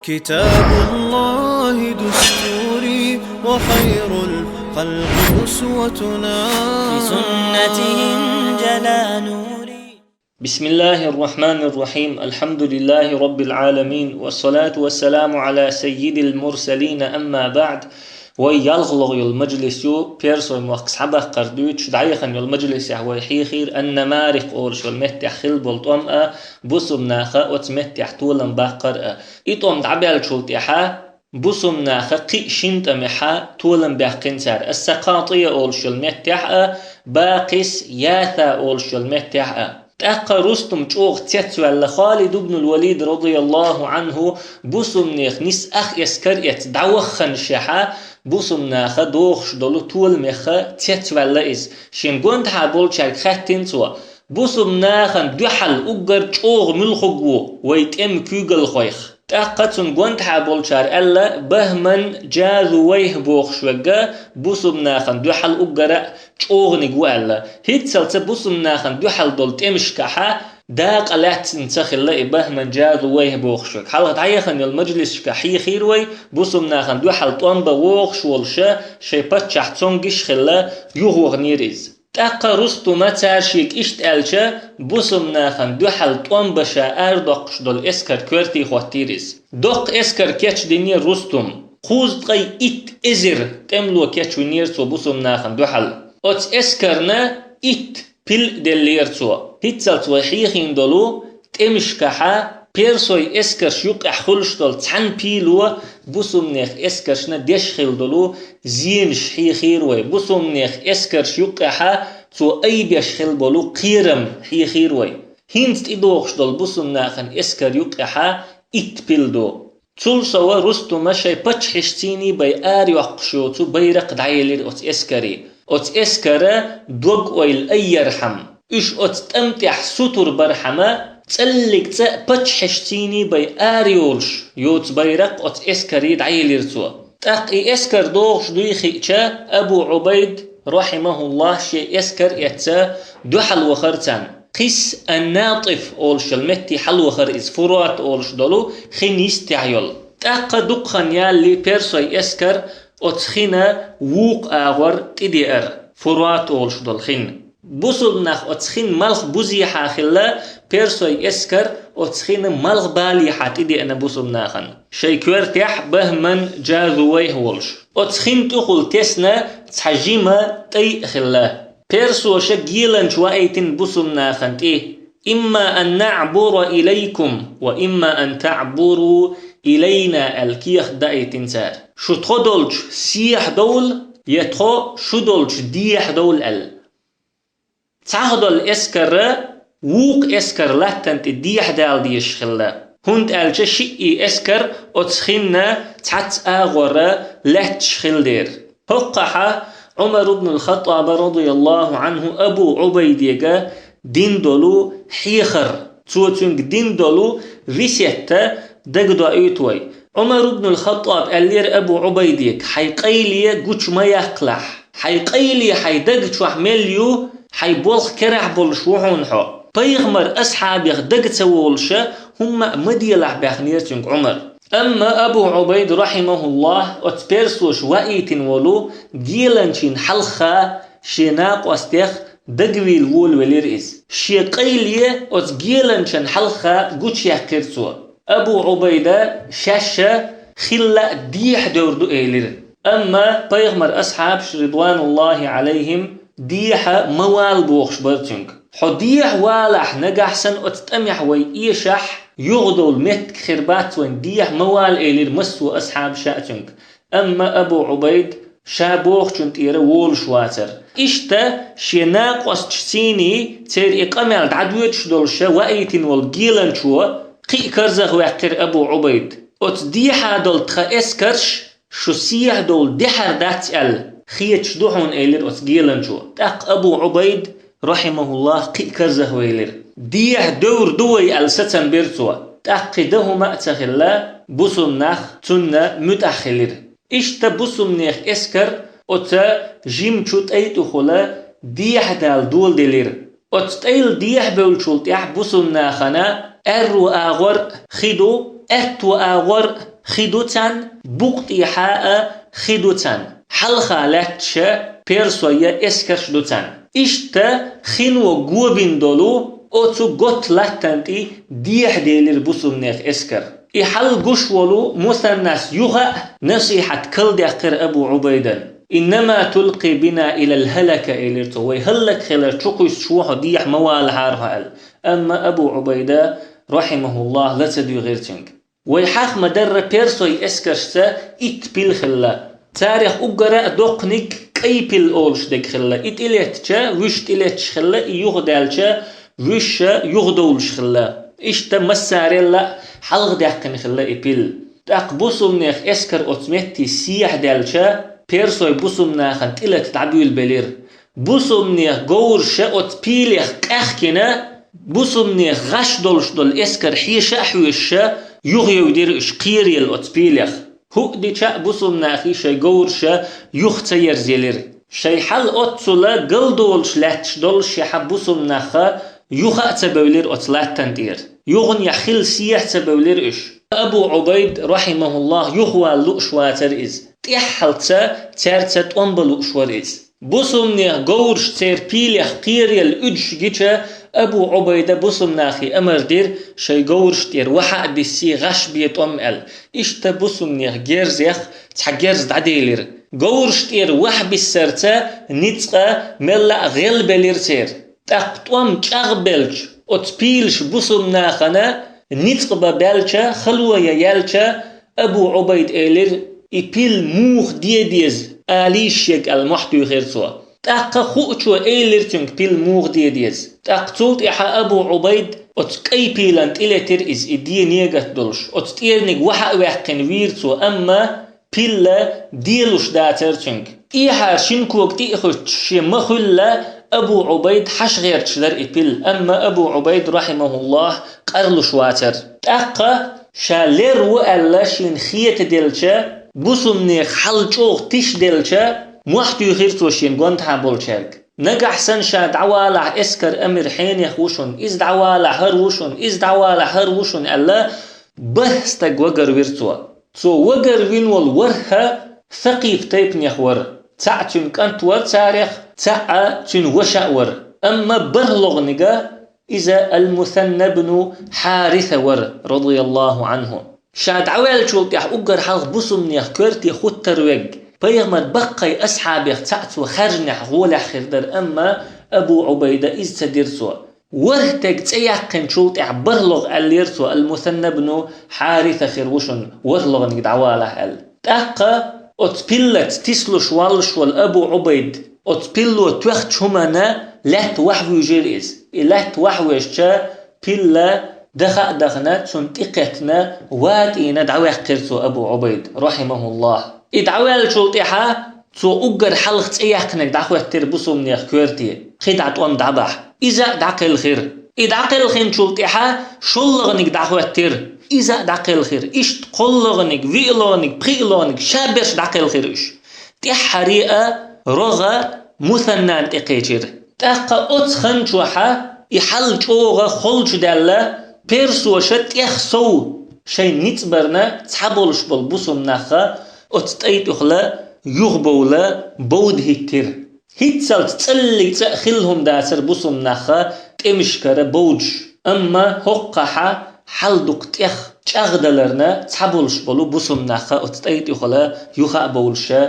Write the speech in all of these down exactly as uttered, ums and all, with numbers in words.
كتاب الله دستوري وخير الخلق أسوتنا. بسنته انجلى نوري. بسم الله الرحمن الرحيم. الحمد لله رب العالمين. والصلاة والسلام على سيد المرسلين. أما بعد. Вай ялхлагӀа йола мажлис ю, Персой мохк схьабаккхар дуьйцуш, дӀаяхана йолу мажлисехь вай хьийхира Ан-Намарикъ олуш йолу меттехь хилла болу тӀом а, бусулба наха оцу меттехь толам баккхар а. И тӀом дӀабаьллачул тӀаьхьа бусулба наха кхин а шина тӀамехь толам баьккхина цара, Ас-Сакъатия олуш йолу меттехь а, Бакъис, Яса олуш йолу меттехь а. ТӀаккха Рустум чӀогӀа цецваьлла, Халид ибн аль-Валид, радияллаху Ӏанху, бусулбанех нис ах эскар эцна дӀавахханашехьа, бусулбанаха дохуш долу толамеха цецваьлла иза. Шен гондахьа болчаьрга хаьттина цо: «Бусулбанахана дуьхьал уггар чӀогӀа муьлхарг ву вай тӀеман куьйгалхойх?» ТӀаккха цунна гондахьа болчара аьлла: «Бахман Джазувайх бохуш верг бусулбанахана дуьхьал уггара а чӀогӀаниг ву», аьлла. ХӀинццалца бусулбанахана дуьхьал долу тӀемашкахьа дакъа лаьцна ца хилла и Бахман Джазувайх бохуш верг. Хьалха дӀаяхана йолу мажлисашка хьийхира вай, бусулбанахана дуьхьал тӀом бан вогӀуш волуша шайн паччахь цомгиш а хилла, юхаваханера иза. ТӀаккха Рустума цара шега иштта аьлча, бусулбанахана дуьхьал тӀом бан ша арадоккхуш долу эскар коьрте хӀоттийра иза. Доккха эскар кечдинера Рустум. Кхузткъе итт эзар тӀемало кечвинера цо бусулбанахана дуьхьал. Оцу эскарна итт пил деллера цо. ХӀинццалц вай хьийхийна долу тӀемашкахьа Персой эскарш юккъехь хуьлуш долу цхьана пило бусулбанех эскаршна деш хилла долу зенаш хьийхийра вай. Бусулбанех эскарш юккъехьа цо айбеш хилла болу кхерам хьийхийра вай. ХӀинца тӀедогӀуш долу бусулбанахана эскар юккъехьа итт пил ду. Цул сова Рустума шайн паччахьашцаний бен арайоккхуш йоцу байракх дӀаелира оцу эскаре. Оцу эскара дог-ойла айярхьама, уьш оцу тӀам тӀехь сутур бархьама, цӀаллиг цӀа паччахьашцаний бен арайолуш йоцу байракх оцу эскаре дӀаелира цо. ТӀаккха и эскар догӀуш дуй хиъча, Абу Ӏубайд, рахьимахуллахь, шен эскар эцна дуьхьал вахара царна. Кхис Ан-Натиф олуш йолу метте хьалавахара иза, Фурат олуш долу хин йистехь йолу. ТӀаккха дукха хан ялале Персой эскар оцу хина вукху агӀор тӀедеара, Фурат олуш долу хин. Бусулба нах оцу хин малх бузехьа хилла, Персой эскар оцу хина малх балехьа тӀедеана бусулба нахана, шайн коьртехь Бахман Джазувайх волуш. Оцу хин тӀехула тесна цхьа жима тӀай а хилла. Персоша геланча ваийтина бусулба нахана тӀе: «Имма ан наӀбура илайкум ва имма ан таӀбуру илайна», аьлла, кехат даийтина цара. «Шу тхо долчу сехьа довла, я тхо шу долчу дехьа довла», аьлла. Цхьаъ долу эскарра вукху эскар латтана тӀе дехьа дала дезаш хилла, хӀунда аьлча шиъ эскар оцу хинна цхьацца агӀорра лаьтташ хилла дера. ХӀокхахьа Ӏумар ибн аль-Хаттаба, радияллаху Ӏанху, Абу Ӏубайдега дина долу хьехар, цо цуьнга дина долу весет дагадоуьйту вай. Ӏумар ибн аль-Хаттаб аьллера Абу Ӏубайдега: «Хьайн къайле гучу ма яккхалахь. Хьайн къайле хьайн даг чохь мел ю, хьайн болх карахь болуш ву хьуна хьо. Пайхамар асхьабех дага ца волуша хӀумма а ма делахь», баьхнера цуьнга Ӏумар. Амма Абу Ӏубайд, рахьимахуллахь, оцу персоша ваийтина волу геланчийн хьалха шен накъостех дагавийла волавелира иза. Шен къайле оцу геланчан хьалха гучуяьккхира цо. Абу Ӏубайда шаьш а хилла а дехьа девр ду элира. Амма пайхамар асхьабаш, ридвануллахи Ӏалайхим, дехьа ма вала бохуш бара цуьнга. Хьо дехьа валахь, нагахь санна оцу тӀамехь вай эшахь, юхадовла меттиг хир бац вайн, дехьа ма вала элира массо а асхьабаша а цуьнга. Амма Абу Ӏубайд ша бохучун тӀера волуш вацара. Иштта шен накъосташцаний церан и къамел дӀадоьдуш долуша ваийтина волу геланчо кхин а карзахваьккхира Абу Ӏубайд: «Оцу дехьа долу тхан эскарш шу сехьа довла дехьара дац аьлла хеташ ду хьуна», элира оцу геланчо. ТӀаккха Абу Ӏубайд, рахьимахуллахь, кхин а карзахвелира. Дехьа девр ду вай аьлла сацам бира цо. ТӀаккха кхин дан хӀума а ца хилла, бусулба нах цунна муьтӀахь хилира. Иштта бусулба нехан эскар оцу жимачу тӀай тӀехула дехьа дала доладелира. Оцу тӀайла дехьа бевллачул тӀаьхьа бусулба нахана аьрру агӀор хи ду, аьтту агӀор а хи ду царна, букъ тӀехьа а хи ду царна. Хьалха лаьтташ персойя эскарш ду царна. Иштта хино гобина долу оцу готта латтана тӀе дехьаделира бусумнех эскар. И хьал гуш волу Мусаннас юха а насихьат калдаьккхира Абу Ӏубайдан. «Иннама тулкъи бина илал хӀалака», — элира цо, — «вай хӀаллакьхилар чу кхуьссуш ву хьо, дехьа ма валахьара хьо», — аьлла. Амма Абу Ӏубайда, рахьимахуллахӀ, ла ца дуьйгӀира цуьнга. Вай хьаха ма-дарра персой эскаршца итт пил хилла. Царех уггара а доккханиг кӀай пил олуш дерг хилла. И тӀелеттача, вуьш тӀелетташ хилла, и юхадаьлча, вуьш а юхадовлуш хилла. Иштта массарел а хьалхадаьккхина хилла и пил. ТӀаккха бусумнех эскар оцу метте сехьадаьлча, персой бусумнахана тӀелата дӀабуьйлабелира. Бусумнех говраш а оцу пилех къаьхкина, бусумнех гӀаш долуш долу эскар хьеша а хьоьшуш а, юхайевдира уьш кхераелла оцу пилех. ХӀуъа дича а бусумнахий шайн говраш а юха ца ерзаелира. Шайн хьал оццула галдолуш лаьтташ доллушехь а бусумнах а юха а ца бевлира оцу латтана тӀера. Юханехь хилла сехьа ца бевлира уьш. Абу Ӏубайд, рахьимахуллахӀ, юхавала лууш вацара иза. ТӀаьххьалца цаьрца тӀом бан лууш вара иза. Бусумнех говраш церан пилех кхераелла уьдуш гича, Абу Ӏубайда бусумнахе амар дира, шайн говраш тӀера ваха а биссий, гӀаш бе тӀом аьлла. Иштта бусумнех герзех цхьа герз дӀаделира. Говраш тӀера ваха биссарца ницкъа мелла а гӀелбелира церан. ТӀаккха тӀом чӀагӀбелча, оцу пилаша бусумнахана ницкъ бан баьлча, хало ян яьлча, Абу Ӏубайда элира: «И пил муха де деза?» — алийша шега аьлла, мохь туьйхира цо. ТӀаккха хуучо элира цуьнга пил муха де деза. ТӀаккха цул тӀаьхьа Абу Ӏубайд оцу кӀай пилан тӀелетира иза, и де негат долуш. Оцу тӀерниг ваха а ваьккхина вийра цо, амма пил а делуш дацара цуьнга. ТӀехьара шина кога тӀе а хӀуьттуш, шен ма-хуьллу, Абу Ӏубайд хьаша гӀерташ дара и пил, амма Абу Ӏубайд, рахьимахуллахӀ, къарлуш вацара. ТӀаккха ша лер ву аьлла шена хетаделча, бусумнех хьал чӀогӀа тишделча, мохь туьйхира цо шен гонаха болчаьрга. Нагахь санна ша дӀавалахь, эскар амир хьенех ву шуна, иза дӀавалахь, хӀара ву шуна, иза дӀавалахь, хӀара ву шуна аьлла, бархӀ стаг вагарвира цо. Цо вагарвина волу ворхӀ а Сакъиф тайпанех вара. Цхьаъ цуьнан кӀант вара царех, цхьаъ цуьнан ваша а вара. Амма бархӀлагӀниг иза Ал-Мусанна бну Хьариса вара, радияллаху Ӏанху. Ша дӀаваьллачул тӀаьхьа уггар хьалха бусумнех коьрте хӀуттар верг, пайхамар баккхий асхьабех цхьаъ цо хаьржинехь гӀолехь хир дара, амма Абу Ӏубайда иза ца дира цо. ВорхӀ стаг цӀе яьккхинчул тӀаьхьа бархӀлагӀа аьллера цо, Ал-Мусанна бну Хьариса хир ву шуна, ворхӀлагӀниг дӀавалахь аьлла. ТӀаккха оцу пиллаца тислуш воллуш волу Абу Ӏубайд, оцу пилло тоьхначу хӀуманна лаьтта вахьавуьйжира иза. И лаьтта вахьаваьжча, пилла даха а дахана, цунна тӀекхеттана, ватӀийна дӀаваьккхира цо Абу Ӏубайд, рахьимахуллахӀ. И дӀаваьллачул тӀаьхьа цо уггар хьалха цӀе яьккхинарг дӀахӀоьттира бусумнех коьрте, кхидӀа тӀом дӀабахьа. Иза а дӀакхелхира. И дӀакхелхинчул тӀаьхьа шоллагӀниг дӀахӀоьттира. Иза а дӀакхелхира. Иштта кхоллагӀниг, виълагӀниг, пхиълагӀниг, шаберш дӀакхелхира уьш. ТӀаьххьара а рогӀ Мусаннана тӀекхечира. ТӀаккха оцу хан чохьа и хьал чӀогӀа холчу даьлла, персоша тӀех сов шайн ницкъ барна цхьаболуш болу бусумнах оцу тӀай тӀехула юхабовла бовда хӀиттира. ХӀинццалц цӀаллиг цӀа а хилла хӀума дацара бусумнах тӀемашкара бовдаш. Амма хӀокхахьа хьал дукха тӀех чӀагӀдаларна цхьаболуш болу бусумнах оцу тӀай тӀехула юха а бовлуша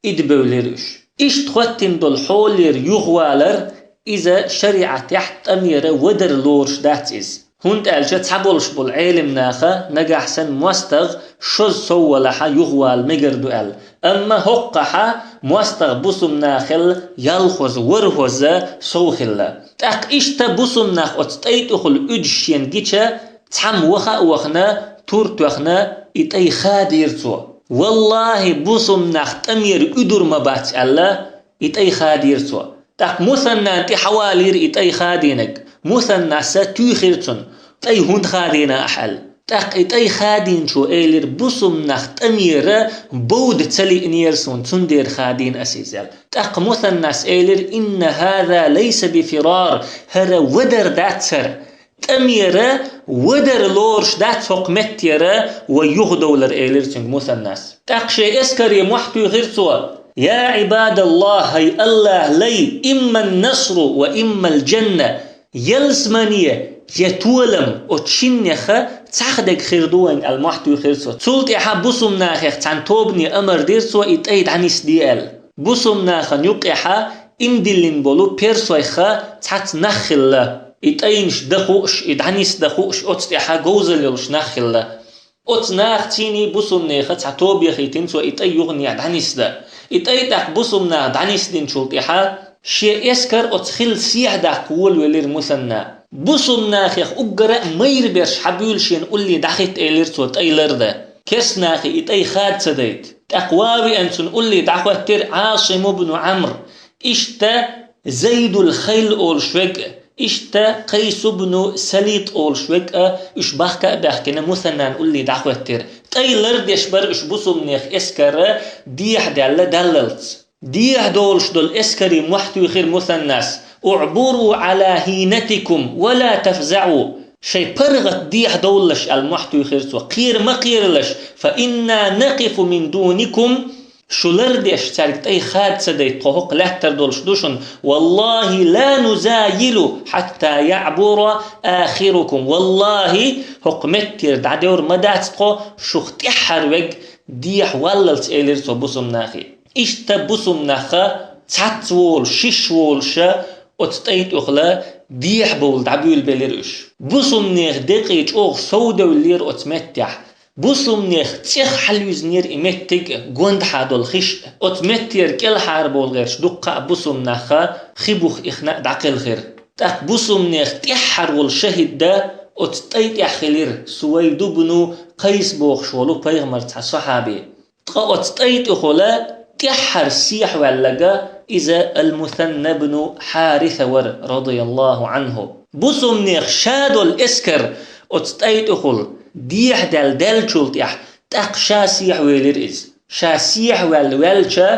идабевлира уьш. Иштта хӀоттина долу хьолера юхавалар иза шариӀатехь тӀамера вадар лоруш дац иза. ХӀунда аьлча цхьаболуш болу Ӏелимнаха нагахь санна мостагӀа шозза сов валахьа юхавала мегар ду аьлла. Амма хӀокхахьа мостагӀа бусумнахел ялхоза, ворхӀоза сов хилла. ТӀаккха иштта бусумнах оцу тӀай тӀехула уьдуш шена гича, цхьамма ваха а вахана, тур тоьхна, и тӀай хадийра цо. «ВаллахӀи, бусумнах тӀамера уьдур ма бац», — аьлла, и тӀай хадийра цо. ТӀаккха Мусаннана тӀе хьавалийра и тӀай хадийнарг. Мусаннаса туьйхира цунна: «ТӀай хӀунда хадийна ахь?» — аьлла. ТӀаккха и тӀай хадийначо элира: «Бусумнах тӀамера бовда ца лиънера суна, цундела хадийна ас иза», — аьлла. ТӀаккха Мусаннас элира: «Инна хӀаза лайса бифирар, хӀара вадар дац хӀара». ТӀамера вадар лоруш дац хӀокху меттера вай юхадовлар, элира цуьнга Мусаннас. ТӀаккха шен эскаре мохь туьйхира цо: «Я Ӏибадаллахь, хӀай АллахӀан лай, имма ан-насру ва имма аль-джанна, ялсамане я толам оцу шиннех цхьаъ дерг хир ду вайна», аьлла мохь туьйхира цо. Цул тӀаьхьа бусалба нахех цхьана тобане амар дира цо и тӀай дӀанисде аьлла. Бусалба нахана юккъехь иман диллина болу персойх цхьацца нах хилла, и тӀайнаш дан хууш, и дӀанисдан хууш, оцу тӀаьхьа говзалла йолуш нах хилла. Оцу нахаца бусалба нехан цхьа тоба яхийтина цо и тӀай юханехьа дӀанисдан. И тӀай тӀаккха бусалба наха дӀанисдинчул тӀаьхьа шен эскар оцу хилла сехьа даккха волавелира Мусанна. Бусалба нахех уггара а майра берш хьабуьйлу шена улле дӀахӀитта, элира цо, тӀай лардан. Керста нахе и тӀай хада ца дайта. ТӀаккха ван а веана цунна улле дӀахӀоьттира Ӏасим ибн Ӏамр, иштта Зайдул Хайл олуш верг а, иштта Къайс ибн Салит олуш верг а, уьш бахка а баьхкина, Мусаннана улле дӀахӀоьттира. ТӀай лардеш бара уьш бусалба нехан эскар дехьа даьлла даллалц. Дехьа долуш долу эскаре мохь туьйхира Мусаннас: «УӀбуру Ӏала хӀинатикум ва ла тафзаӀу». Шайн паргӀат дехьа довлалаш аьлла мохь туьйхира цо. Кхера ма кхералаш, «фа инна накъифу мин дуникум». Шу лардеш цаьрга тӀай хада ца дайта, тхо хӀокху лаьттара долуш ду шуна. «Валлахи ла нузайилу хьатта яӀбура ахирукум». Валлахи, хӀокху меттера дӀадевр ма дац тхо, шух тӀаьххьара верг дехьа валлалц, элира цо бусалба нахе. Иштта бусалба нах цхьацца волуш, шиш волуш оцу тӀай тӀехула дехьа бовла дӀабуьйлабелира уьш. Бусалба нехан декъий чӀогӀа совдевллера оцу меттехь. Бусалба нехан цӀех хьалаюьзинера и меттиг, гондахьа долу хиш а. Оцу меттера кӀелхьарабовла гӀерташ дуккха а бусалба нах хи буха ихна а дӀакхелхира. ТӀаккха бусалба нехан тӀаьххьара волу шахӀид а оцу тӀай тӀехь хилира, Сувайд ибн Къайс бохуш волу пайхамаран цхьа сахьаби. Ткъа оцу тӀай тӀехула тӀаьххьара сехьаваьлларг иза Ал-Мусанна бну Хьариса вара, радияллаху Ӏанху. Бусалба нехан ша долу эскар оцу тӀай тӀехула дехьа даьлла даьллачул тӀаьхьа, тӀаккха ша сехьавелира иза. Ша сехьаваьлла ваьлча,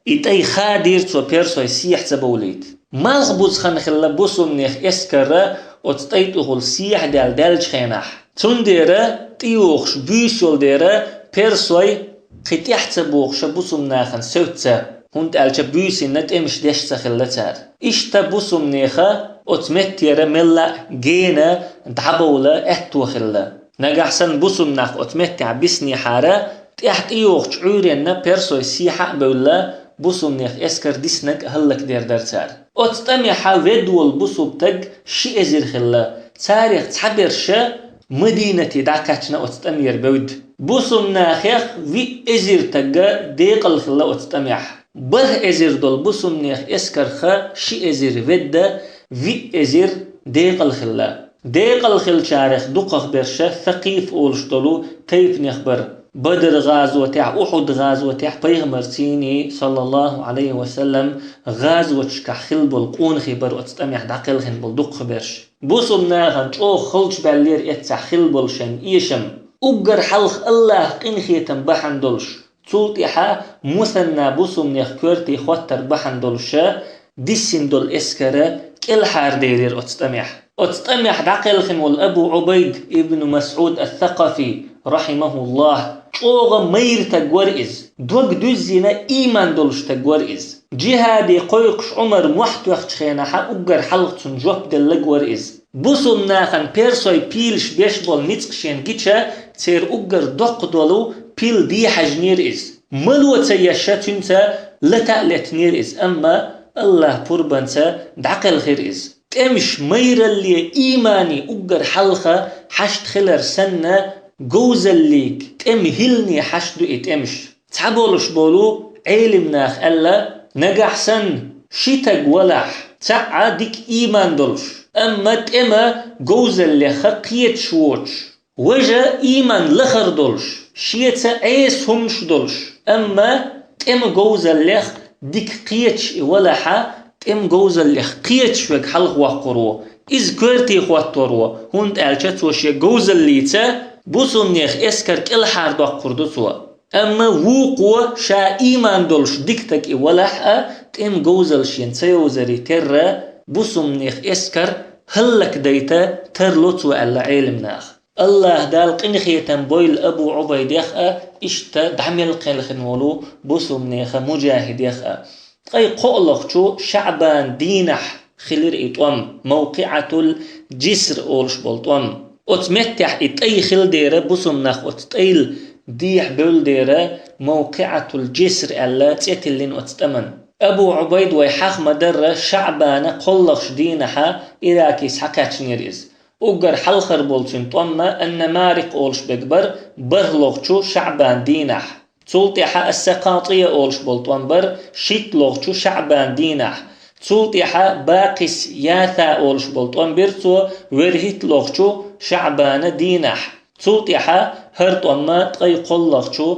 и тӀай хадийра цо персой сехьа ца бовлийта. Малхбуза хан хилла бусалба нехан эскар оцу тӀай тӀехула сехьа даьлла даьллачу хенахь. Цундела тӀейогӀуш буьйса йолу дела, персой кхин тӀаьхьа ца бохуша бусалба нахана севцца, хӀунда аьлча буьйсанна тӀемаш деш ца хилла цара. Иштта бусалба нехан оцу меттера мелла а гена дӀабовла аьтто хилла. Нагахь санна бусалба нах оцу меттехь биснехьара, тӀаьхьа тӀейогӀучу Ӏуьйранна персой сехьа а бевлла, бусалба нехан эскар диснарг а хӀаллакдер дара цара. Оцу тӀамехьа ведда волу бусалба таг ши эзар хилла, царах цхьаберша Мадинате дӀакхаьчна оцу тӀамера бевдда. Бусалба нахех виъ эзар тагга декъал хилла оцу тӀамехь. БархӀ эзар долу бусалба нехан эскарх ши эзар ведда, виъ эзар декъал хилла. Декъал хиллачарах дукхахберша Сакъиф олуш долу тайпанех бара. Бадр-гӀазотехь, Ухьуд-гӀазотехь пайхамарций, саллаллаху Ӏалайхи ва саллам, гӀазоташкахь хилла болу къонахий бара оцу тӀамехь дӀакхелхина болу дукхахберш. Бусалба нахана чӀогӀа халчабаьллера эццахь хилла болу шайн эшам. Уггар хьалха Аллахьан къинхетам бахьана долуш, цул тӀаьхьа Мусанна бусалба нехан коьрте хӀоттар бахьана долуша, диссина долу эскар кӀелхьарадерира оцу тӀамехь. Оцу тӀамехь дӀакхелхина волу Абу Ӏубайд ибн МасӀуд ас-Сакъафи, рахьимахуллахь, чӀогӀа майра таг вара иза. Дог дуьззина ийман долуш таг вара иза. Джихаде кхойкхуш Ӏумар мохь тоьхначу хенахьа уггар хьалха цунна жоп деллаг вара иза. Бусалба нахана персой пилаш беш болу ницкъ шена гича, церан уггар доккха долу пил дехьажнера иза. Мало ца ешша, цуьнца лата а летнера иза, амма Аллахьан пурбанца дӀакхелхира иза. ТӀемаш майралле иймане уггар хьалха хьашт хилар санна, говзаллиг тӀем хӀиллане хьашт ду и тӀемаш. Цхьаболуш болу Ӏелим наха аьлла, нагахь санна ши таг валахь, цхьаъ дика ийман долуш, амма тӀема говзаллеха кхеташ воцуш, важа ийман лахара долуш, шеца Ӏеса хӀуманаш долуш, амма тӀема говзаллех дика кхеташ и валахьа, тӀема говзаллех кхеташ верг хьалха воккхур ву, иза коьрте хӀоттор ву, хӀунда аьлча цо шен говзаллица бусалба нехан эскар кӀелхьардоккхур ду цо. Амма вукхо ша ийман долуш дика таг и валахь а, тӀема говзалла шена ца йовзаре терра, бусалба нехан эскар хӀаллакдайта тарлу цо аьлла Ӏелимнаха. АллахӀ Дала къинхетам бойла Абу Ӏубайдех а, иштта дӀа мел кхелхина волу бусулбанех а, мужахӀидех а. Ткъе кхоалгӀачу ШаӀбан дийнахь хилира и тӀом, Мавкъиатул Джиср олуш болу тӀом. Оцу меттехь и тӀай хилла дера бусулбанех оцу тӀайла дехьа бевлла дера, Мавкъиатул Джиср аьлла цӀе тиллина оцу тӀаман. Абу Ӏубайд вай хьаха ма-дарра ШаӀбана кхоалгӀачу дийнахьа Иракис хьакхаьчнера иза. Уггар хьалхара болчун тӀом Ан-Намарикъ олуш берг бара бархӀалгӀачу ШаӀбан дийнахь. Цул тӀаьхьа Ас-Сакъатия олуш болу тӀом бара шийтталгӀачу ШаӀбан дийнахь. Цул тӀаьхьа Бакъис Яса олуш болу тӀом бира цо верхӀитталгӀачу ШаӀбана дийнахь. Цул тӀаьхьа хӀара тӀом ткъе кхоалгӀачу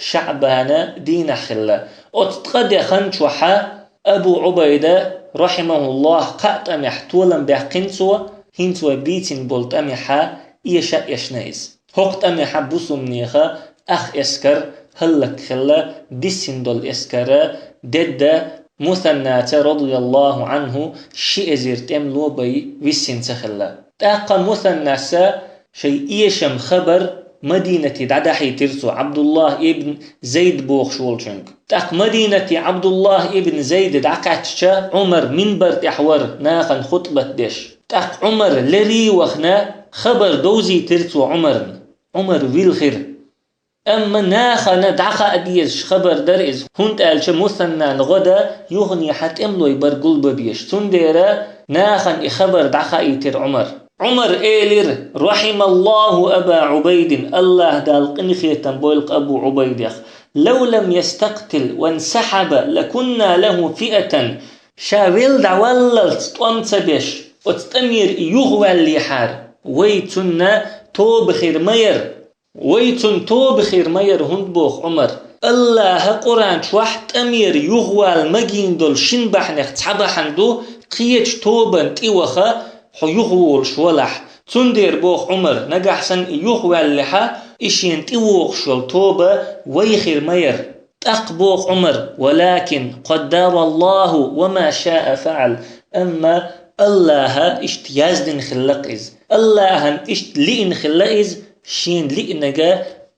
ШаӀбана дийнахь хилла. Оцу ткъа де хан чохьа Абу Ӏубайда, рахьимахуллахӀ, кхаа тӀамехь толам баьккхина цо, хӀинца вай бийцина болу тӀамехьа эша а эшна иза. ХӀокху тӀамехьа бусулбанеха ах эскар хӀаллакьхилла, диссина долу эскара дедда Мусаннаца, радияллаху Ӏанху, ши эзар тӀемало бай виссина ца хилла. ТӀаккха Мусаннаса шайн эшам хабар Мадинате дӀадахьийтира цо Ӏабдуллахь ибн Зайд бохуш волчуьнга. ТӀаккха Мадинате Ӏабдуллахь ибн Зайд дӀакхаьчча, Ӏумар минбар тӀехь вара нахана хутбат деш. ТӀаккха Ӏумар леррий вахана, хабар довзийтира цо Ӏумарна. Ӏумар вилхира. Амма нахана дӀахаа дезаш хабар дара иза, хӀунда аьлча Мусаннана гӀо дан юханехьа тӀемалой бара гулбан безаш. Цундела нахана и хабар дӀахаийтира Ӏумар. Ӏумар элира: «Рахьималлаху Аба Ӏубайдин», АллахӀ Дала къинхетам бойла Абу Ӏубайдех, «лав лам ястакътил вансахьаба лакунна лаху фиатан». Ша велла дӀаваллалц тӀом ца беш, оцу тӀамера и юхаваьллехьара, вай цунна тоба хир ма яра. Вай цунна тоба хир ма яра, хӀунда боху Ӏумар. АллахӀа Къуръан чохь тӀамера юхавала магийна долу шина бахьанех цхьа бахьана ду, кхечу тобанна тӀе ваха хьо юхаволуш валахь. Цундела боху Ӏумар, нагахь санна и юхаваьллехьа, и шена тӀе вогӀуш йолу тоба вай хир ма яра. ТӀаккха боху Ӏумар: «Валакин къаддараллаху ва ма шаа фаал». Амма АллахӀа иштта яздина хилла-кх иза. АллахӀан иштта лиъна хилла иза, шена лиънарг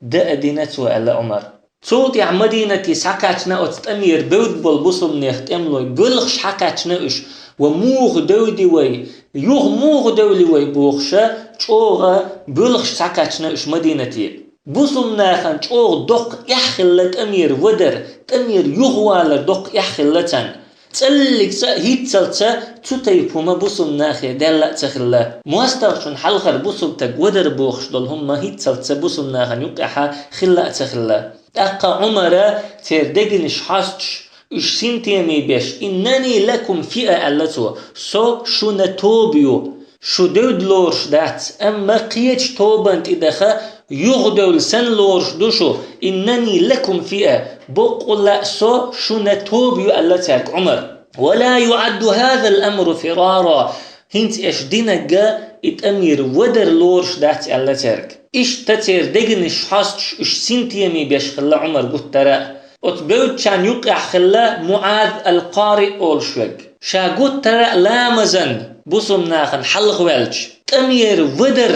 дан а дина цо, аьлла Ӏумар. Цул тӀаьхьа Мадинате схьакхаьчна оцу тӀамера бевдда болу бусулбанех тӀемалой, боьлхуш схьакхаьчна уьш, ва муха девди вай, юха муха девли вай бохуша, чӀогӀа боьлхуш схьакхаьчна уьш Мадинате. Бусулбанахана чӀогӀа доккха эхь хилла тӀамера вадар, тӀамера юхавалар доккха эхь хилла царна. ЦӀаллигца а, хӀинццалца а цу тайпа хӀума бусулбанахе даьлла а ца хилла. МостагӀчун хьалхара бусулба стаг вадар бохуш долу хӀума хӀинццалца бусулбанахана юккъехьа хилла а ца хилла. ТӀаккха Ӏумара церан дегнаш хьостуш, уьш синтеме беш: «Иннани лакум фиа», аьлла цо, «Со шуна тоба ю». Шу девда лоруш дац, амма кхечу тобанна тӀе даха юхадевлла санна лоруш ду шу, иннани лакум фиа, боккъалла а со шуна тоба ю, аьлла цаьрга Ӏумар. Ва ла юӀадду хазал амру фирара, хӀинца аша динарг и тӀамера вадар лоруш дац, аьлла цаьрга. Иштта церан дегнаш хьостуш уьш синтеме беш хилла Ӏумар гуттара а. Оцу бевддачарна юккъехь хилла МуӀаз ал-Къари олуш верг. Ша гуттара а ламазан бусулбанахана хьалхаваьлча, тӀамера вадар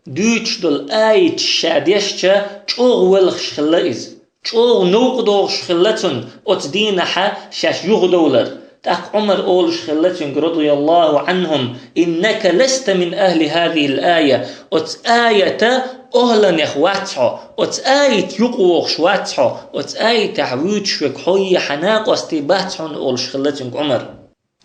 дуьйцуш долу аяташ ша дешча, чӀогӀа воьлхуш хилла иза. ЧӀогӀа новкъа догӀуш хилла цунна оцу дийнахьа шаьш юхадовлар. ТӀаккха Ӏумар олуш хилла цуьнга, радияллаху Ӏанхум: «Иннака ласта мин ахли хазихил ая». Оцу аята охӀланех вац хьо, оцу аят юкъавогӀуш вац хьо, оцу аятехь вуьйцуш верг хьо е хьан накъостий бац хьуна, олуш хилла цуьнга Ӏумар.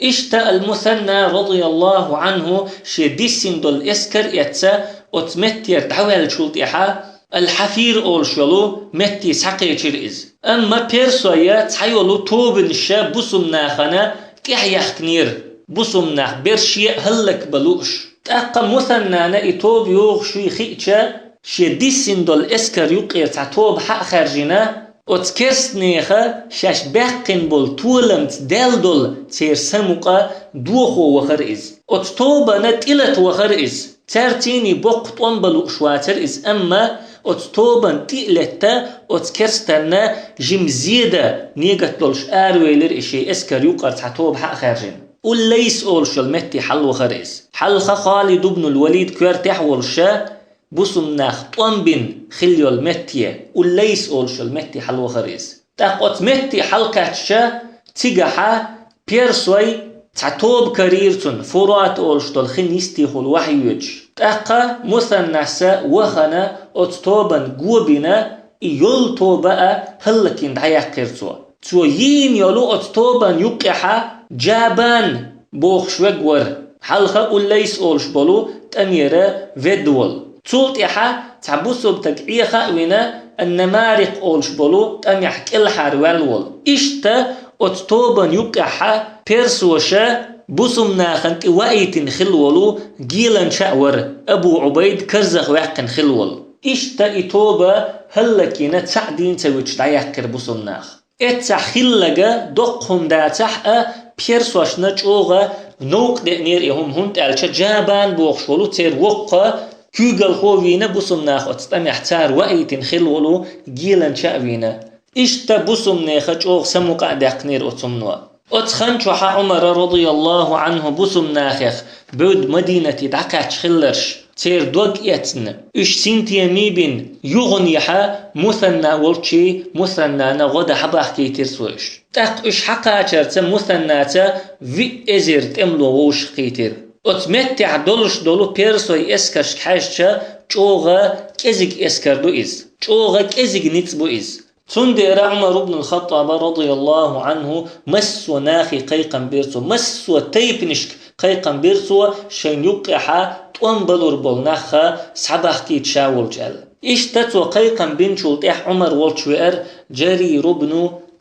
Иштта ал-Мусанна, радияллаху Ӏанху, шен диссина долу эскар а эцна, оцу меттера дӀаваьллачул тӀаьхьа Ал-Хьафир олуш йолу метте схьакхечира иза. Амма персойн цхьайолу тобанаш бусулбанахана тӀаьхьаяьхкинера, бусулбанах берш а хӀаллакбан лууш. ТӀаккха Мусаннана и тоба йогӀуш юй хиъча, шен диссина долу эскар юккъера цхьа тоба хьа а хаьржина, оцу керстанеха шаьш баьккхина болу толамца даьлла долу церан самукъа дохо вахара иза. Оцу тобанна тӀелата вахара иза. Цаьрцийний боккха тӀом бан лууш вацара иза, амма оцу тобанна тӀе а летта, оцу керстанна жима зе дан негат долуш аравелира и шен эскар юккъера цхьа тоба хьа а хаьржина. Уллайс олуш йолу метте хьалавахара иза. Хьалха Халид ибн ал-Валид коьртехь а волуша, бусумнах тӀом бина хилла йолу метте, Уллайс олуш йолу метте хьалавахара иза. ТӀаккха оцу метте хьалакхаьчча, цигахьа персой цхьа тоба карийра цунна, Фурат олуш долу хин йистехула вахьа йоьдуш. ТӀаккха Мусаннас а вахана, оцу тобан го бина, и йолу тоба а хӀаллакйина дӀаяьккхира цо. Цо йийна йолу оцу тобан юккъехьа Джабан бохуш верг вара, хьалха Уллайс олуш болу тӀамера ведда волу. Цул тӀаьхьа цхьа бусулба стаг Ӏеха а вина, Ан-Намарикъ олуш болу тӀамехь кӀелхьара ваьлла волу. Иштта оцу тобан юккъехьа персоша бусумнахана тӀе ваийтина хилла волу геланча а вара, Абу Ӏубайд карзах ваьккхина хилла волу. Иштта и тоба хӀаллакйина цхьаъ дийна ца вуьтуш дӀаяьккхира бусумнах. Эццахь хилларг доккха хӀума дацахь а, персошна чӀогӀа новкъа деънера и хӀума, хӀунда аьлча Джабан бохуш волу церан воккха куьйгалхо вийна бусумнах оцу тӀамехь, цара ваийтина хилла волу геланча а вийна. Иштта бусумнеха чӀогӀа самукъа а даьккхинера оцу хӀумано. Оцу хан чохьа Ӏумара, радияллаху Ӏанху, бусумнахех бевдда Мадинате дӀакхаьчча хилларш, церан дог эцна, уьш синтеме бина, юханехьа Мусанна волчу Мусаннана гӀо дан хьабахкийтира цо уьш. ТӀаккха уьш хьакхачарца Мусаннаца виъ эзар тӀемало вовшахкхийтира. Оцу меттехь долуш долу персой эскаршка хьаьжча, чӀогӀа кӀезиг эскар ду иза, чӀогӀа кӀезиг ницкъ бу иза. Цундела Ӏумар ибн ал-Хаттаба, радияллаху Ӏанху, массо а нахе кхайкхам бира цо, массо а тайпанашка кхайкхам бира цо, шайна юккъехьа тӀом балур болу нахха схьабахкийта ша волчу аьлла. Иштта цо кхайкхам бинчул тӀаьхьа Ӏумар волчу веара Джарир ибн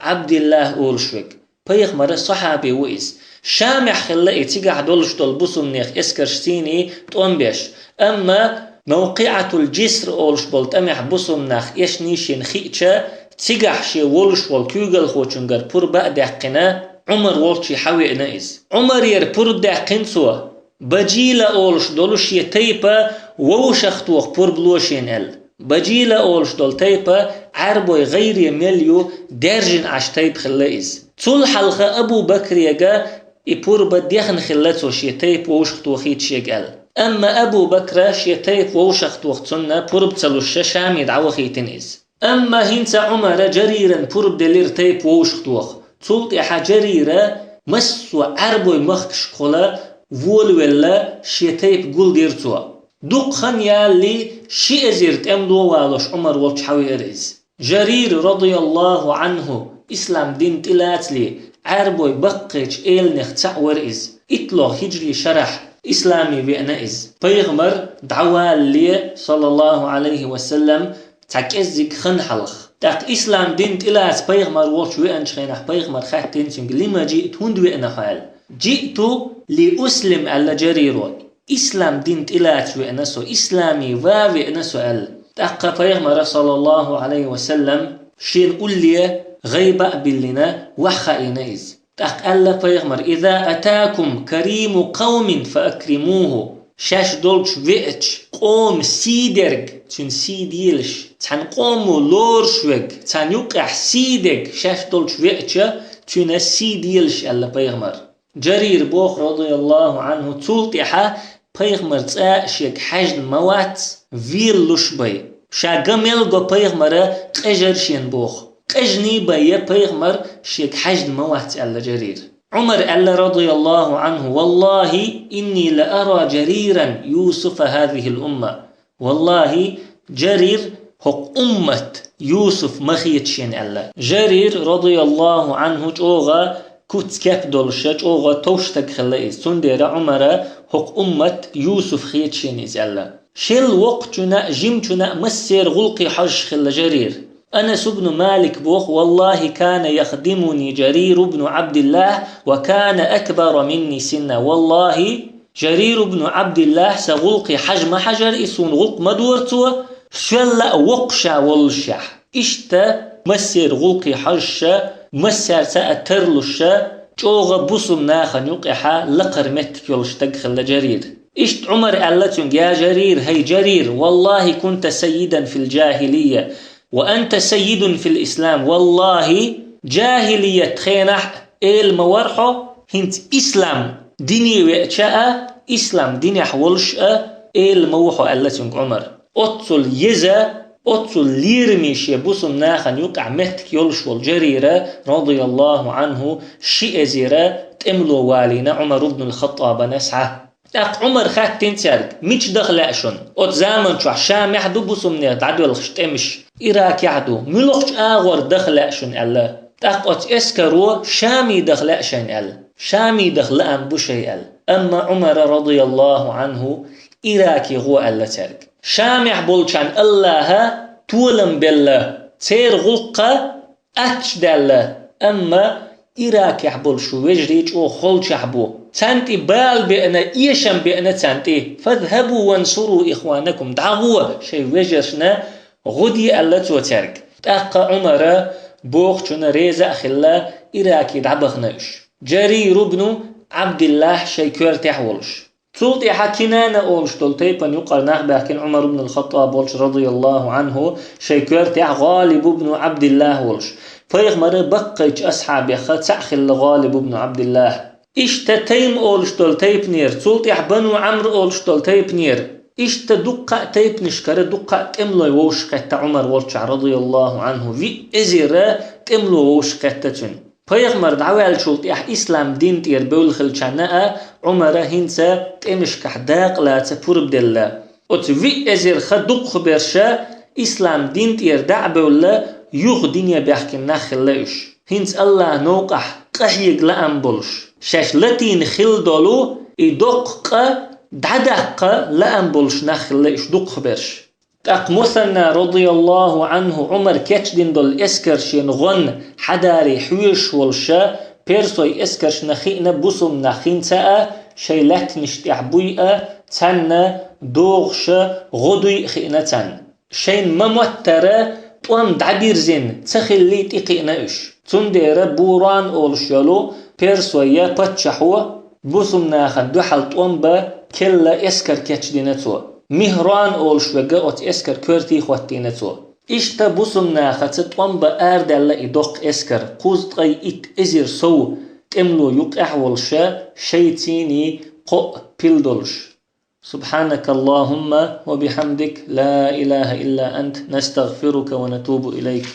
Ӏабдиллах олуш верг. Пайхамара сахьаби ву иза. Шамехь хилла и, цигахь долуш долу бусумнех эскарш сийний тӀом беш. Амма Мавкъиъатул-Джиср олуш болу тӀамехь бусумнах эшний шена хиъча, цигахь шен волуш волу куьйгалхочуьнгара пурба а даьккхина, Ӏумар волчу хьавеана иза. Ӏумарера пурба даьккхина цо, Баджила олуш долу шен тайпа вовшахтоха пурба ло шена аьлла. Баджила олуш долу тайпа Ӏаьрбой гӀайре мел ю, даьржина Ӏаш тайпа хилла иза. Цул хьалха Абу Бакрега и пурба дехна хилла, цо шен тайпа вовшахтохийта шега аьлла. Амма Абу Бакра шен тайпа вовшахтоха цунна пурба ца луш, Шаме дӀавахийтина иза. Амма хӀинца Ӏумара Джариран пурба делира тайпа вовшахтоха. Цул тӀаьхьа Джарира массо а Ӏаьрбой махкашкахула волавелла, шен тайпа гулдира цо. Дукха хан ялале, ши эзар тӀемало а валош, Ӏумар волчу хьавеара иза. Джарир, радияллаху Ӏанху, ислам дин тӀелацале, Ӏаьрбой баккхийчу эланех цхьаъ вара иза. ИтталгӀа хиджри шарахь исламе веана иза. Пайхамар дӀавалале, саллаллаху Ӏалайхи ва саллам, цхьа кӀеззиг хан хьалха. ТӀаккха ислам дин тӀелаца пайхамар волчу веанчу хенахь, пайхамар хаьттина цуьнга: «Лима джиъта, хӀунда веана хьо?» аьлла. «Джиъту ли услим», аьлла Джариро. «Ислам дин тӀелаца веана со, исламе ван веана со», аьлла. ТӀаккха пайхамара, саллаллаху Ӏалайхи ва саллам, шена улле гӀайба а биллина, вахьа хаийна иза. ТӀаккха аьлла пайхамар: «Иза атакум кариму къавмин фа акримуху». Шаьш долчу веача къоман сий дерг, цуьнан сий делаш, цхьана къомо лоруш верг, царна юккъехь сий дерг шаьш долчу веача, цуьнан сий делаш, аьлла пайхамар. Джарир боху, радияллаху Ӏанху, цул тӀаьхьа пайхамар цкъа а шега хьаьжна ма вац, велалуш бай. Ша ган мел го пайхамара, къежар шена боху. Къежний бай я пайхамар, шега хьаьжна ма вац, аьлла Джарир. Ӏумар аьлла, радияллаху Ӏанху: «Валлахи, инни ла ара Джариран Юсуфа хазихил умма». «Валлахи, Джарир хӀокху уммат Юсуф ма хета шена», аьлла. Джарир, радияллаху Ӏанху, чӀогӀа куц-кеп долуша, чӀогӀа товш стаг хилла иза. Цундела Ӏумара: «ХӀокху уммат Юсуф хета шена иза», аьлла. Шел воккхачунна а, жимачунна а массеран гӀуллакхе хьожуш хилла Джарир. Анас ибн Малик боху: «Валлахи, кана яхдимуни Джарир ибн Ӏабдиллах ва кана акбара минни синна». Валлахи, Джарир ибн Ӏабдиллах сан гӀуллакхе хьажа ма хьажара, и суна гӀуллакх ма дора цо, соьлла а воккха ша воллушехь. Иштта массеран гӀуллакхе хьожуша, массаьрца а тарлуша, чӀогӀа бусулба нахана юкъехьа лакхара меттиг йолуш стаг хилла Джарир. Иштта Ӏумар аьлла цуьнга: «Я Джарир, хӀай Джарир, валлахи, кунта саййидан фил джахилийя, ва анта саййидун фил ислам». Валлахи, джахилият хенахь эла ма вара хьо, ХӀинца ислам дине веача а, ислам динехь волуш а эла ма ву хьо», — аьлла цуьнга Ӏумара. Оццул еза, оццул лераме шен бусулба нахана юкъахь меттиг йолуш волу Джарира, радияллаху Ӏанху, ши эзар тӀемало валийна Ӏумар ибн ал-Хаттабана схьа. ТӀаккха Ӏумара хаьттина цаьрга: «Мича даха лаьа шуна? Оцу заман чохь Шамехь ду бусулба нехан дӀадоьлхуш тӀемаш, Иракехь ду. Муьлхачу агӀор даха лаьа шуна?» — аьлла. ТӀаккха оцу эскаро: «Шаме даха лаьа шайна», — аьлла. «Шаме даха лаам бу шайн», — аьлла. Амма Ӏумара, радияллаху Ӏанху, Ираке гӀо аьлла цаьрга. Шамехь болчарна Аллаха толам белла, церан гӀуллакх аттачу даьлла, амма Иракехь болуш ву вежарий чӀогӀа холчохь бу. Царна тӀе бала беана, эшам беана царна тӀе. «Фазхабу вансуру ихванакум», дӀагӀо шайн вежаршна, гӀо де аьлла цо цаьрга. ТӀаккха Ӏумара бохучунна реза а хилла, Ираке дӀабахана уьш. Джарир ибн Ӏабдиллахь шайн коьртехь волуш. Цул тӀаьхьа Кинана олуш долу тайпана юкъара нах баьхкина Ӏумар ибн ал-Хаттаб волчу, радияллаху Ӏанху, шайн коьртехь ГӀалиб ибн Ӏабдиллахь волуш. Пайхамаран баккхийчу асхьабех цхьаъ хилла ГӀалиб ибн Ӏабдиллахь. Иштта Тайм олуш долу тайпанера, цул тӀаьхьа Бану Ӏамр олуш долу тайпанера. Иштта дуккха а тайпанашкара дуккха а тӀемалой вовшахкхетта Ӏумар волчохь, радияллаху Ӏанху, виъ эзар тӀемало вовшахкхетта цуьнан. Пайхамар дӀаваьллачул тӀаьхьа ислам дин тӀера бевлла хилчарна а Ӏумара хӀинца тӀемашкахь дакъа лаца пурба делла. Оцу виъ эзарх дукхахберш ислам дин тӀера дӀа а бевлла, юха дине баьхкина нах хилла уьш. ХӀинца Аллахьан новкъахь къахьега лаам болуш, шаьш латийна хилла долу и доккха къа дӀадаккха лаам болуш нах хилла уьш дукхахберш. ТӀаккха Мусанна, радияллаху Ӏанху, Ӏумар кечдина долу эскар шена гӀонна хьадаре хьоьжуш волуша, персой эскаршна хиъна бусулба нах хӀинца а, шайн лаьттанаш тӀехь буй а, царна догӀуша гӀо дуй а хиъна царна. Шайна ма-моттара тӀом дӀабирзина ца хиллий тӀекхиъна уьш. Цундела Буран олуш йолу персойя паччахьо бусулба нахана дуьхьал тӀом бан керла эскар кечдина цо. Михран олуш верг оцу эскар коьртий хӀоттийна цо. Иштта бусулба нахаца тӀом бан арадаьлла и доккха эскар, кхузткъе итт эзар сов тӀемало юкъехь волуша, шайцаний кхоъ пил долуш. سبحانك اللهم وبحمدك، لا إله إلا أنت، نستغفرك ونتوب إليك.